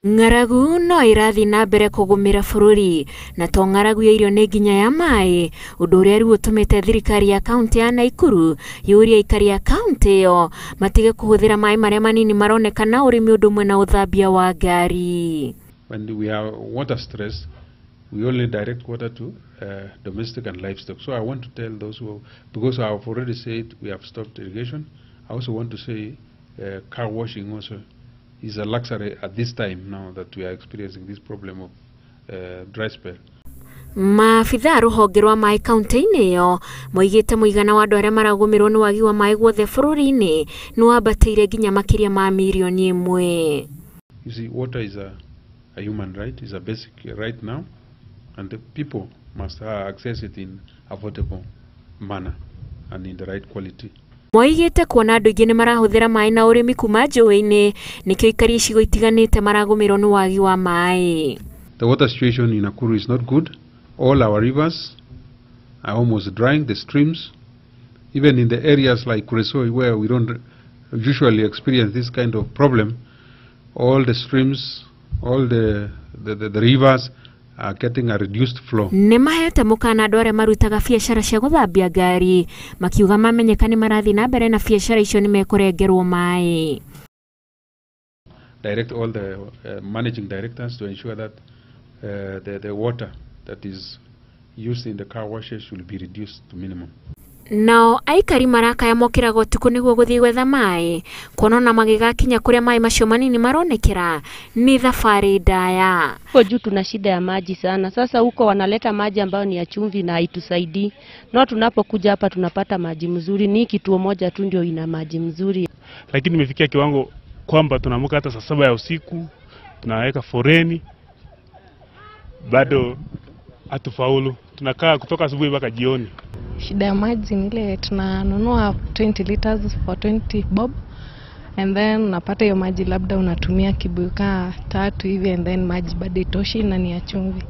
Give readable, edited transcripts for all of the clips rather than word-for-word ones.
Ng'aragu no ĩrathiĩ na mbere kũgũmĩra bũrũri na to ng'aragu ya irio nĩ nginya ya maĩ, ũndũ ũrĩa rĩu ũtũmĩte thirikari ya kaunti ya Nakuru yũrie aikari a kaunti ĩyo matige kũhũthĩra maĩ marĩa manini maroneka na ũrĩmi ũndũ ũmwe na ũthambia wa ngari. When we are water stressed, we only direct water to domestic and livestock. So I want to tell those who, because I have already said we have stopped irrigation, I also want to say car washing also is a luxury at this time now that we are experiencing this problem of dry spell. Maabithaa rũhonge rwa maĩ kaunti-inĩ ĩyo moigĩte mũigana wa andũ arĩa maragũmĩrwo nĩ wagi wa maĩ guothe bũrũri-inĩ nĩ wambatĩire nginya makĩria ma mirioni 1. You see, water is a human right, is a basic right now, and the people must access it in affordable manner and in the right quality. Moigĩte kuona andũ aingĩ nĩ marahũthĩra maĩ na ũrĩmi kuma njũĩ-inĩ nĩkĩo aikari icigo itiganĩte maragũmĩrwo nĩ wagi wa maĩ. The water situation in Nakuru is not good. All our rivers are almost drying, the streams, even in the areas like Kuresoi where we don't usually experience this kind of problem, all the streams, all the rivers are getting a reduced flow. Nĩ mahete mũkana andũ arĩa marutaga biacara cia gũthambia ngari makiuga mamenyeka nĩ marathiĩ na mbere na biacara icio nĩ mekũrengerwo maĩ. Direct all the managing directors to ensure that the water that is used in the car washes will be reduced to minimum. Nao aikari marakaya mokĩraga ũtukũ nĩguo gũthiĩ gwetha maĩ kuona ona magĩgakinya kũrĩa maĩ macio manini maronekera nĩ thabarĩ ndaya. Huko juu tuna shida ya maji sana. Sasa huko wanaleta maji ambayo ni ya chumvi na haitusaidii. No tunapokuja hapa tunapata maji mzuri. Ni kituo moja tu ndio ina maji mzuri. Lakini imefikia kiwango kwamba tunaamka hata saa 7 ya usiku, tunaweka foreni, bado hatufaulu. Tunakaa kutoka asubuhi mpaka jioni. Shida ya maji ni ile tunanunua 20 liters for 20 bob and then unapata hiyo maji labda unatumia kibuyu kaa 3 hivi and then maji bado itoshi na ni ya chumvi.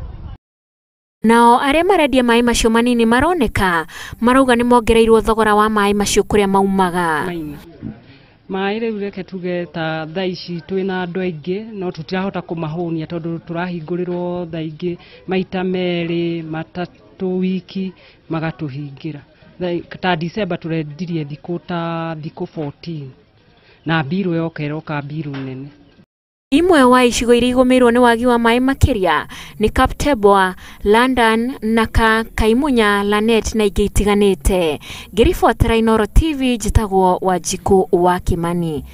Nao arĩa marendia maĩ macio manini maroneka marauga nĩ mongereirwo thogora wa maĩ macio kũrĩa maumaga. Maĩ rĩu reke tuge ta thaa ici twĩna andũ aingĩ no tũtirahota kũmahũnia tondũ tũrahingũrĩrwo thaa ingĩ maita 2 3 wiki magatũhingĩra. Ta December tũrendirie thikũ ta thikũ 14 na mbirũ yoka ĩroka mbirũ nene. Imwe wa icigo iria igũmĩirwo nĩ wagi wa maĩ makĩria nĩ Kaptebwa, London, Naka, Kaimunya, Lanet na ingĩ itiganĩte. Ngĩribotera Inooro TV njĩtagwo Wanjikũ wa Kimani.